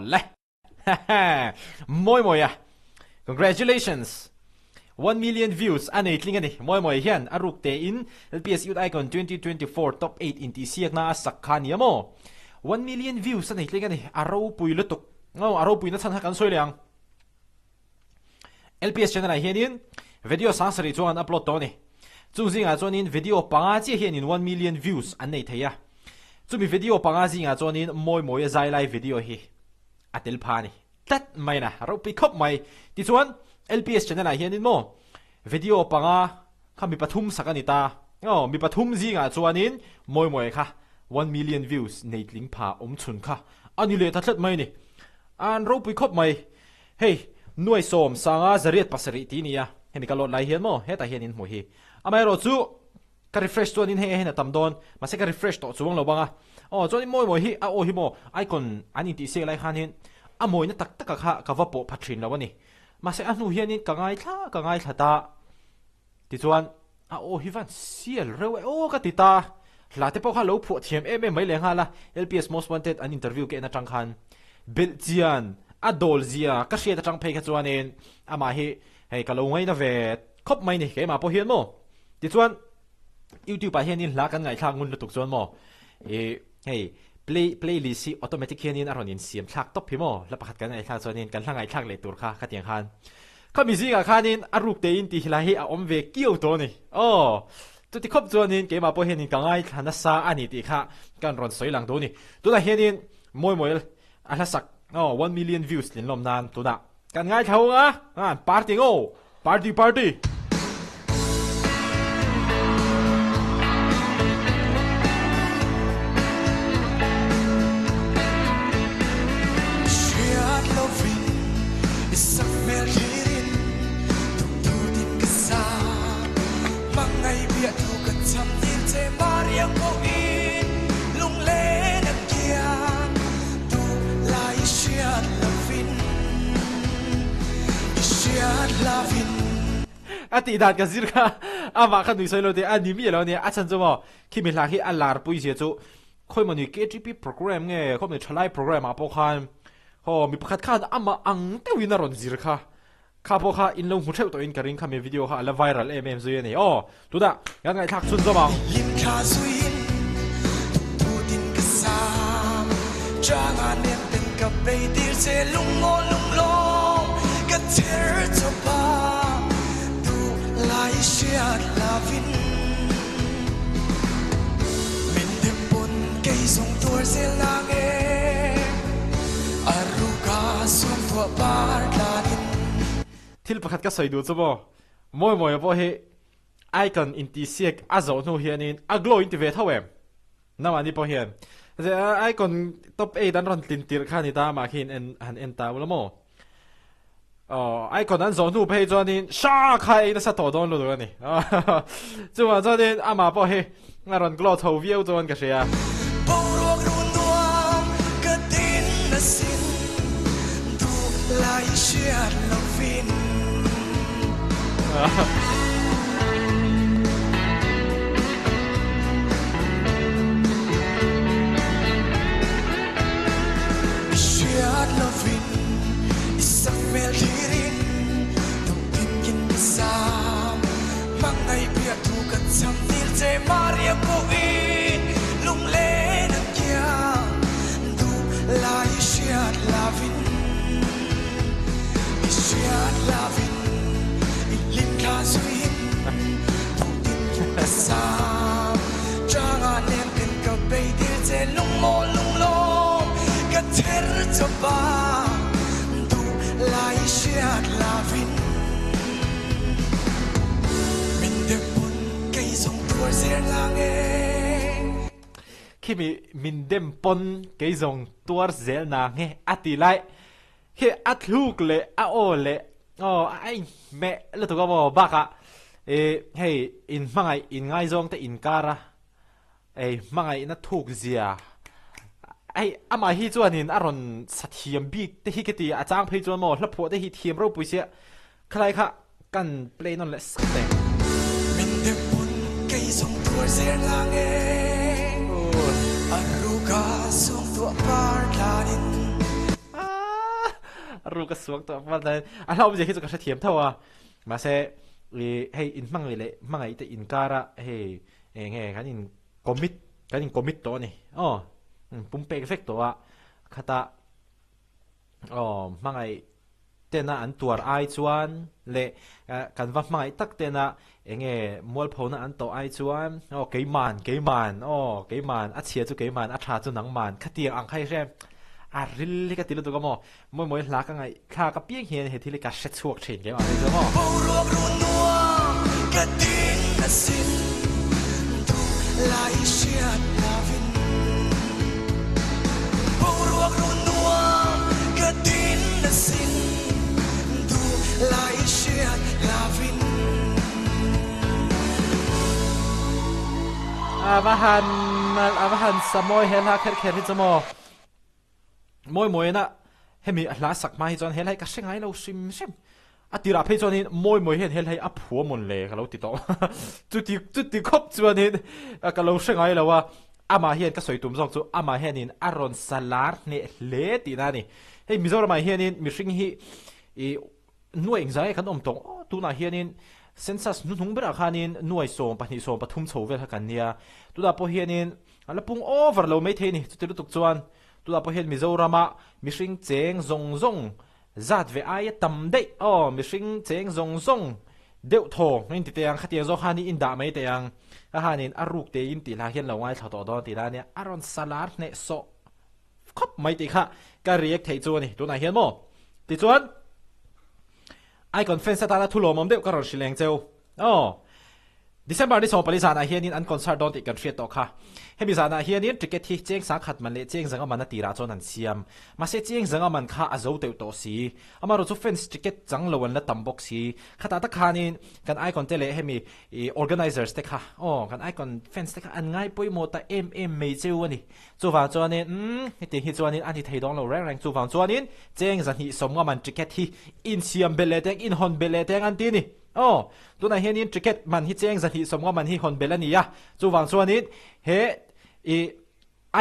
le. Mawi mawi a. Congratulations! 1 million views a nei tling a ni. Mawi mawi hian a ruk te in LPS Youth Icon 2024 Top 8 intihsiakna a sak kha nia maw? 1 million views a nei tling a ni. A ropui lutuk. Aw, a ropui na chhan kha kan sawi leh ang. LPS channel ah hianin video 7000 chuan an upload tawh a ni. Chung zingah chuanin video panga chiah hianin 1 million views an nei thei a. Chumi video panga zingah chuanin mawi mawi a zai lai video hi a tel pha a ni tlat mai na, ropui khawp mai. Tichuan LPS channel ah hianin maw video panga kha mi pathum sak a ni ta. Aw, mi pathum zingah chuanin mawi mawi kha 1 million views nei tling pha awm chhun kha a ni leh ta tlat mai a ni. An ropui khawp mai. Hei, nuai sawm sanga zariat pasarih tih nia, hemi ka load lai hian maw hetah hian in hmuh hi. Amaherawh chu ka refresh chuanin hei hian a tam dawn, mahse ka refresh tawh chuang lo bang a. Aw chuanin mawi mawi hi a aw hi maw icon an intih siak lai khanin a mawina tak taka kha ka va pawh pha thin lo a ni. Mahse a hnu hianin ka ngaithla ka ngaithla ta. Tichuan, a aw hi van sial reuh e aw ka ti ta. Hla te pawh kha lo phuah thiam em em mai leh nghal a, LPS Most Wanted an interview ka en atang khan belh chian a dawl zia ka hriat atang phei kha chuanin amah hi hei ka lo ngaina ve khawp mai ni keimah pawh hian maw. Tichuan, YouTube ah hianin hla kan ngaihthlak ngun lutuk chuan maw ih hei play playlist hi automatic hianin a rawn insiam thlak tawp hi maw hla pakhat kan ngaihthlak chuanin kan hla ngaihthlak leh tur kha khatiang khan Khami zingah khanin a ruk tein tih hla hi a awm ve kiau tawh a ni. Aw, chuti khawp chuanin keimah pawh hianin ka ngaithla nasa a ni tih kha kan rawn sawi lang duh a ni. Tunah hianin Mawimawi a hlasak aw 1 million views tlinlawm nan tunah kan ngaithla hung a, party ngo, party party. Hriat lovin i sak hmel thlirin tukthutin ka sa. Hmangaih biah thu ka cham dil che Maria pawhin lunglen a kian duh lai i hriat lovin i hriat lovin. A tih dan ka zir kha amah kha nui sawi lo teh a ni miah lo a nia a chhan chu maw khimi hla khi a lar pui zia chu Khawimawni KTP program nge khawimawni thalai program ah pawh khan haw mi pakhat khan amah ang deuhin a rawn zir kha kha pawh kha in lo hmu theuh tawhin ka ring kha mi video kha a la viral em em zui a ni aw tunah kan ngaihthlak chhun zawm ang. Lim thla zuiin tutin ka sam changa nem ten ka bei tir che lungaw lunglawm ka cher chawpa duh lai hriat lovin. Min dem pawn kei zawng tuar zel nang e, a ruka sawmthuah par tlanin. Thil pakhat ka sawi duh chu maw, Mawi Mawia pawh hi icon intihsiak a zawh hnu hianin a glow inti ve tho em? Namahni pawh hian icon top eight an rawn tlin tirh kha a ni ta, amah khi en han en ta ula maw? Aw, icon an zawh hnu phei chuanin sha kha ei nasa tawh dawn lutuk a ni. Chuvang chuanin amah pawh hi a rawn glow chho viau chuan ka hria. Boruak run nuam ka din asin duh lai hriat lovin. I hriat lovin i sak hmel thlirin tuktin kin ka sam hmangaih piah thu ka cham tir che Maria pawhin lunglen a kiang duh lai i hriat lovin i hriat lovin i hlim thla zuiin tuktin kin ka sam changa nem ten ka bei tir che lungmaw lunglawm ka cher chawp a duh lai i hriat lovin min dem pawn kei zawng tuar zel nang e. Khimi min dem pawn kei zawng tuar zel nang e a ti lai khi a thluk leh a aw leh aw a inhmeh lutuk a maw bakah ih hei inhmangaih inngaizawng te inkar a Ei hmangaihna thuk zia hei amah hi chuanin a rawn sa thiam bik te hi ka ti a chang phei chuan maw hlaphuah te hi thiam ropui sia khalai kha kan play nawn leh sak teh. Min dem pawn kei zawng tuar zel nang e A ruka sawng tuah par tlanin. A ruk a suak tawh fal tlai a hlauhawm zia hi chu ka hrethiam tho a mahse ih hei in hmangaih leh hmangaih te inkar a hei eng nge kan in commit kan in commit tawh a ni aw pumpek vek tawh a khata Aw, hmangaih tena an tuar ai chuan leh kan va hmangaih tak tena enge mualphona an tawh ai chuan aw keiman keiman aw keiman a chhia chu keiman a tha chu nangman khatiang ang kha hi hre a ril hi ka ti lutuk a maw mawi mawi hla ka ngaih thlak apiang hian he thil hi ka hre chhuak thin keimah phei chu maw. Boruak run nuam ka ding asin duh lai hriat lovin Boruak run nuam ka ding asin duh lai hriat lovin. A va han a va han sa mawi he hla kher kher hi chu maw. Mawi mawiin a hemi a hla sak hma hi chuan helai ka hre ngai lo hrim hrim. A tirah phei chuanin mawi mawi hian helai a phu amawn le ka lo ti tawh. Chuti chuti khawp chuanin ka lo hre ngai lo a, amah hian ka sawi tum zawk chu amah hianin a rawn sa lar hneh hle tihna a ni. Hei Mizoramah hianin mihring hi ih nuai engzah nge kan awm tawh aw tunah hianin census hnuhnung berah khanin nuai 12 13 chho vel kha kan nia. Tunah pawh hianin A la pung over lo maithei a ni. Chuti lutuk chuan tunah pawh hian Mizorama mihring cheng zawng zawng zat ve aia tam daih aw, mihring cheng zawng zawng deuh thaw in ti teh ang, khatiang zawk khan i indah mai teh ang, ka hanin a ruk tein tih hla hian lo ngaithla tawh dawn tih la nia, a rawn salar hneh sawh khawp mai tih kha ka react theih chu a ni tunah hian maw. Tichuan Icon fans atana thu lawmawm deuh ka rawn hrilh eng cheu aw. December ni 14 zanah hianin an concert dawn tih kan hriat tawh kha. Hemi zanah hianin ticket hi cheng sangkhat man leh cheng zanga man a tirah chuan an siam. Mahse cheng zanga man kha a zo teuh tawh si. Amaherawh chu fans ticket chang lo an la tam bawk si. Khatah tak khanin kan icon te leh hemi organizers te kha aw kan icon fans te kha an ngai pawimawh ta em em mai cheu a ni. Chuvang chuanin umm hetiang hi chuanin a ni thei dawn lo reng reng. Chuvang chuanin cheng 250 man ticket hi insiam belh leh teng inhawn belh leh teng an ti a ni. Aw, tunah hianin ticket man hi cheng 250 man hi hawn belh a ni a, chuvang chuanin he i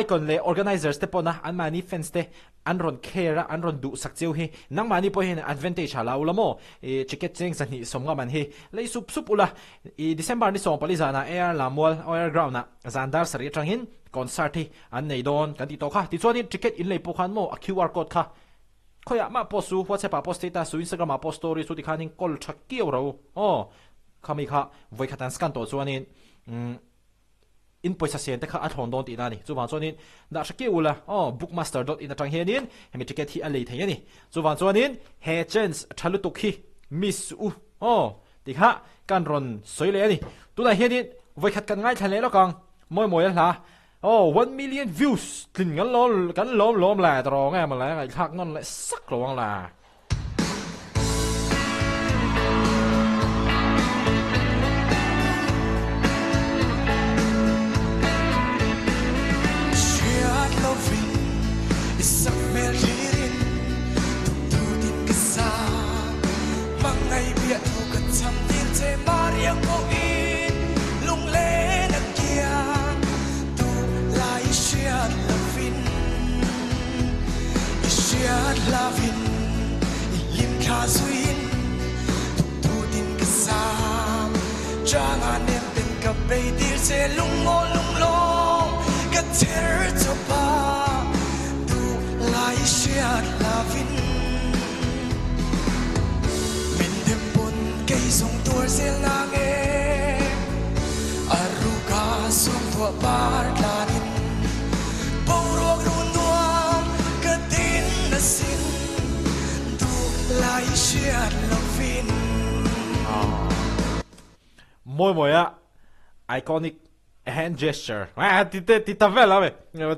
icon leh organizers te pawna anmahni fans te an rawn care a, an rawn duhsak cheu hi nangmahni pawh hian advantage a la ula maw? I ticket cheng 250 man hi lei sup sup ula, i December ni 14 zanah AR Lamual, AR Ground ah zan dar sarih atangin concert hi an nei dawn kan tih tawh kha. Tichuanin ticket in lei pawh khan maw a QR code kha Khawiah mah post su, WhatsApp ah post status su, Instagram ah post story su tikhanin call tha kiau ro aw. Khami kha vawikhat an scan tawh chuanin umm in pawisa sen te kha a thlawn dawn tihna a ni. Chuvang chuanin dah hre kiau ula aw bookmaster dot in atang hianin hemi ticket hi a lei thei a ni. Chuvang chuanin he chance tha lutuk hi miss suh u aw tikha kan rawn sawi leh a ni. Tunah hianin vawikhat kan ngaithla leh lawk ang mawi mawi a hla. Aw one million views tlin kan lawm kan lawm lawm le tawrh nge maw le ngaihthlak nawn leh sak lo ang le. Hriat lovin i sak hmel thlirin tukthutin ka sa Hmangaih biahthu ka cham tir che Maria pawhin lunglen a kiang duh lai i hriat lovin i hriat lovin i hlim thla zuiin tukthutin ka sa Changa nem ten ka bei tir che lungaw lunglawm ka cher chawp a duh lai i hriat lovin Min dem pawn kei zawng tuar zel na nge A ruka sawmthuah par tlanin Boruak run nuam ka din asin Duh lai hriat lovin. Mawi mawi a iconic hand gesture ti te ti ta vel a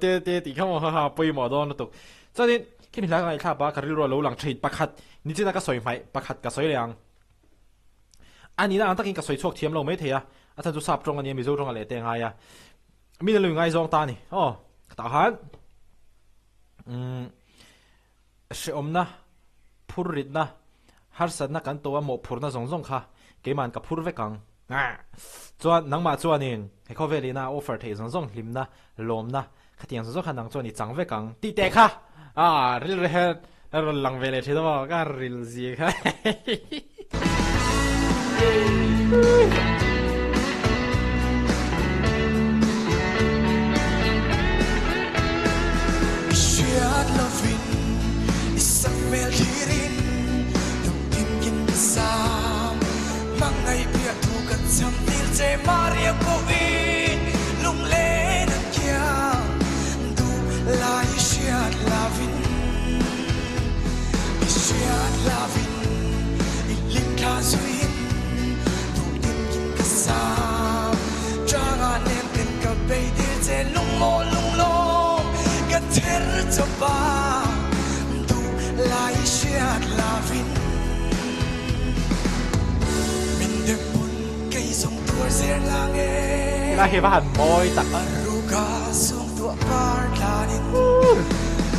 te te tih kha maw haha pawimawh dawn lutuk chuanin khimi hla ka ngaihthlak a ka rilru a lo lang thin pakhat nichina ka sawi hmaih pakhat ka sawi leh ang a nihna ang takin ka sawi chhuak thiam lo maithei a a chhan chu sap tawng a nia mizo tawng a leh te ngai a mi na lui ngai zawng ta a ni aw ka tah khan umm Hreawmna, phurritna, harsatna kan tawh a mawhphurhna zawng zawng kha keima'n ka phur vek ang. Chuan nangmah chuanin he khawvel ina a offer theih zawng zawng hlimna, lawmna khatiang zawng zawng kha nang chuan i chang vek ang tih teh kha rilru hian A rawn lang ve leh thin a maw ka ril zia kha. I hriat lovin i sak hmel thlirin lungtin kin ka sam hmangaih piah thu ka cham tir che Maria pawhin lunglen an kiang duh lai i hriat lovin i hriat lovin i hlim thla zuiin duhtin kin ka sam changah nem ten ka bei tir che lungmaw lunglawm ka ther chawp a duh lai i hriat lovin min dem pawn kei zawng tuar zel lang e. Tilai hi va han mawi tak. A ruka sawngtuah par tlanin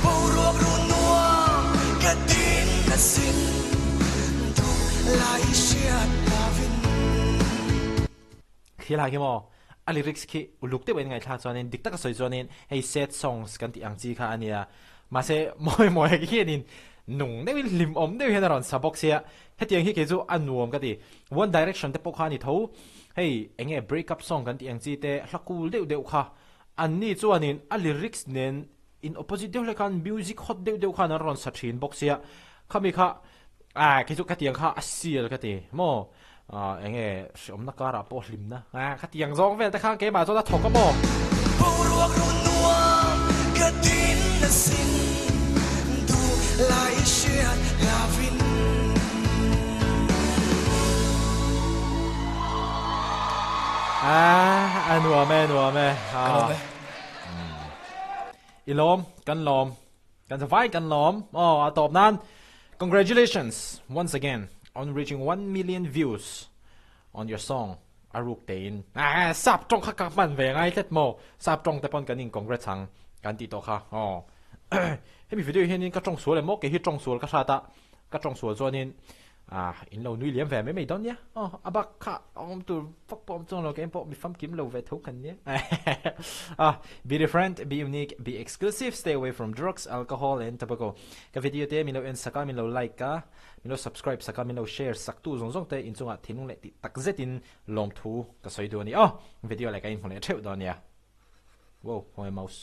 boruak run nuam ka din asin duh lai i hriat lovin. Thil ah khi maw a lyrics khi uluk deuh in ngaihthlak chuanin dik taka sawi chuanin hei sad songs kan tih ang chi kha a nia. Mahse mawi mawi hianin nung deuhin hlimawm deuh hian a rawn sa bawk sia. Hetiang hi kei chu a nuam ka ti. One Direction te pawh kha a ni tho. Hei eng nge break up song kan tih ang chi te hla cool deuh deuh kha an ni chuanin a lyrics nen in opposite deuh hlek khan music hot deuh deuh khan an rawn sa thin bawk sia. Khami kha ah kei chu khatiang kha a sial ka ti maw ah eng nge hreawmna karah pawh hlimna ah khatiang zawng vel te khan keimah chuan a thawk a maw. Boruak run nuam ka din asin duh lai i hriat lovin. Ah a nuam e nuam e Ka lawm e. I lawm kan lawm. Kan zavai kan lawm. Aw, a tawp nan. Congratulations once again on reaching 1 million views on your song a ruk tein. Ah, sap tawng kha ka hman ve ngai tlat maw. Sap tawng te pawn kan in congrats ang kan tih tawh kha. Aw. Hemi video hianin ka tawng sual em maw? Kei hi tawng sual ka hrat a. Ka tawng sual chuanin Ah, in lo nui liam ve mai mai dawn nia. Aw, a bak kha a awm tur vak pawh awm chuang lo, kei pawh mi famkim lo ve tho kan nia. Ah, be different, be unique, be exclusive, stay away from drugs, alcohol and tobacco. Ka video te min lo en sak a, min lo like a, min lo subscribe sak a, min lo share sak tu zawng zawng te inchungah thinlung leh tih tak zetin lawmthu ka sawi duh a ni. Aw, video leh ka inhmu leh theuh dawn nia. Wow, khawnge mouse.